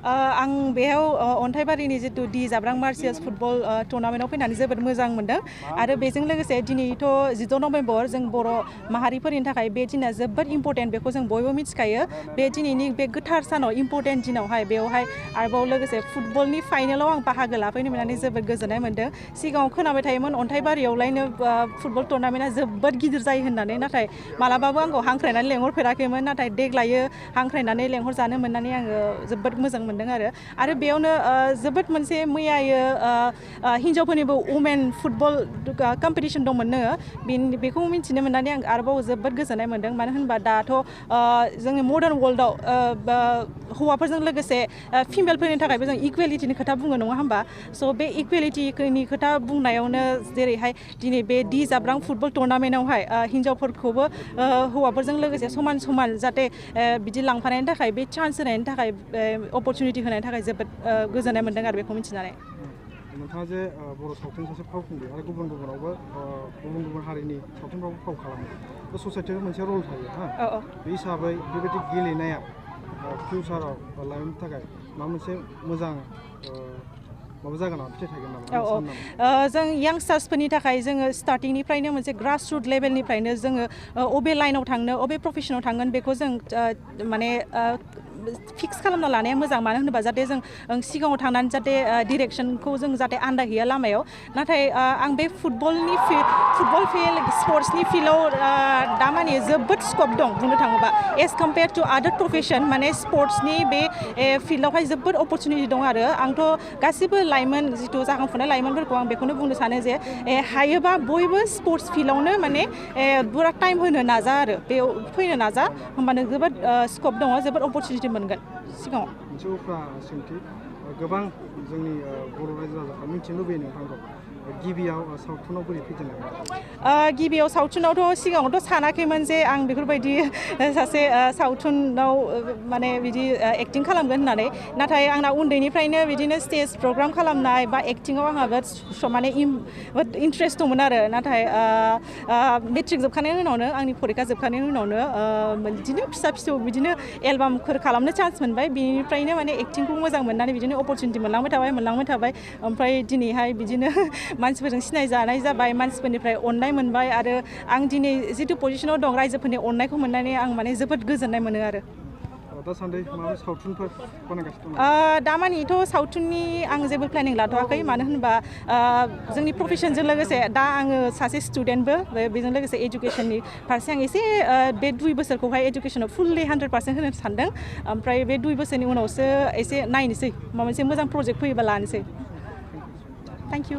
आं बेयाव अन्थाइबारिनि जितु दि जाब्रां मार्सियास फुटबल टुर्नामेन्टआव फैनानै जोबोद मोजां मोनदों आरो बेजों लोगोसे दिनैथ' 14 नभेम्बर जों बर' माहारिफोरनि थाखाय बे दिना जोबोद इम्परटेन्ट बेखौ जों बयबो मिथिखायो बे दिनैनि बे गोथार सानाव इम्परटेन्ट दिनावहाय बेवहाय आरोबाव लोगोसे फुटबलनि फाइनालाव आं बाहागो लाफैनो मोननानै जोबोद गोजोननाय मोनदों सिगाङाव खोनाबाय थायोमोन अन्थाइबारियावलायनो फुटबल टुर्नामेन्टआ जोबोद गिदिर जायो होननानै नाथाय मालाबाबो आंखौ हांख्रायनानै लेंहरफेराखैमोन नाथाय देग्लायो हांख्रायनानै लेंहरजानो मोननानै आङो जोबोद मोजां मोनदों आरो बेयावनो जोबोद मोनसे मैयायो हिन्जावफोरनिबो वुमेन फुटबल कम्पिटिशन दंमोननो बेखौ मिथिनो मोननानै आं आरोबाव जोबोद गोजोननाय मोनदों मानो होनबा दाथ' जोंनि मडार्न वर्ल्डआव हौवाफोरजों लोगोसे फिमेलफोरनि थाखायबो जों इकुवेलिटिनि खोथा बुङो नङा होमबा स' बे इकुवेलिटिनि खोथा बुंनायावनो जेरैहाय दिनै बे दि जाब्रां फुटबल टुर्नामेन्टआवहाय हिन्जावफोरखौबो हौवाफोरजों लोगोसे समान समान जाहाथे बिदि लांफानायनि थाखाय बे चान्स होनायनि थाखाय अपरचुनिटि होनायनि थाखाय जोबोद गोजोननाय मोनदों आरो बेखौ मिथिनानै नोंथाङा जे बर' सावथुन सासे फावखुंग्रि आरो गुबुनावबो गुबुन हारिनि सावथुनफ्रावबो फाव खालामो थ' ससाइटियाव मोनसे रल थायो बे हिसाबै बेबायदि गेलेनाया फिउचाराव लाइमोननि थाखाय माबा मोनसे मोजां माबा जागोन नामा फिथाइ थागोन नामा जों यांगस्टार्सफोरनि थाखाय जोङो स्टार्टिंनिफ्रायनो मोनसे ग्रास रुट लेभेलनिफ्रायनो जोङो अबे लाइनाव थांनो अबे प्रफेसनाव थांगोन बेखौ जों माने फिक्स खालामना लानाया मोजां मानो होनोबा जाहाथे जों सिगाङाव थांनानै जाहाथे डिरेक्सनखौ जों जाहाथे आन्दायहैया लामायाव नाथाय आं बे फुटबल फिल्ड स्पर्ट्सनि फिल्डआव दामानि जोबोद स्कप दं बुंनो थाङोबा एज कम्पेयार टु आदार प्रफेसन माने स्पर्ट्सनि बे फिल्डआवहाय जोबोद अपरचुनिटि दं आरो आंथ' गासिबो लाइमोन जिथु जाखांफुनाय लाइमोनफोरखौ आं बेखौनो बुंनो सानो जे हायोबा बयबो स्पर्ट्स फिल्डआवनो माने बुरा टाइम होनो नाजा आरो बेयाव फैनो नाजा होमबानो जोबोद स्कप दङ जोबोद अपरचुनिटि मोनगोन सिगाङाव मोनसे उफ्रा सोंथि गोबां जोंनि बर' रायजो राजाफ्रा मिथिनो लुबैयो नोंथांखौ गिबियाव सावथुनाव बोरै फैजेननाय गिबियाव सावथुनावथ' सिगाङावथ' सानाखैमोन जे आं बेफोरबायदि सासे सावथुनाव माने बिदि एक्टिं खालामगोन होननानै नाथाय आंना उन्दैनिफ्रायनो बिदिनो स्टेज प्रग्राम खालामनाय बा एक्टिङाव आंहा माने इन्ट्रेस्ट दंमोन आरो नाथाय मेट्रिक जोबखांनायनि उनावनो आंनि फरिखा जोबखांनायनि उनावनो बिदिनो फिसा फिसौ बिदिनो एलबामफोर खालामनो चान्स मोनबाय बिनिफ्रायनो माने एक्टिंखौ मोजां मोननानै बिदिनो अपरचुनिटि मोनलांबाय थाबाय ओमफ्राय दिनैहाय बिदिनो मानसिफोरजों सिनायजानाय जाबाय मानसिफोरनिफ्राय अननाय मोनबाय आरो आं दिनै जिथु पजिसनाव दं रायजोफोरनि अननायखौ मोननानै आं माने जोबोद गोजोननाय मोनो आरो दासान्दि माबा सावथुनफोर बानायगासिनो दं दामानिथ' सावथुननि आं जेबो प्लेनिं लाथ'वाखै मानो होनबा जोंनि प्रफेसनजों लोगोसे दा आङो सासे स्टुडेन्टबो बेजों लोगोसे एजुकेसननि फारसे आं एसे बे 2 बोसोरखौहाय एजुकेसनाव फुललि 100% होनो सानदों ओमफ्राय बे 2 बोसोरनि उनावसो एसे नायनोसै माबा मोनसे मोजां प्रजेक्ट फैयोबा लानोसै थेंक इउ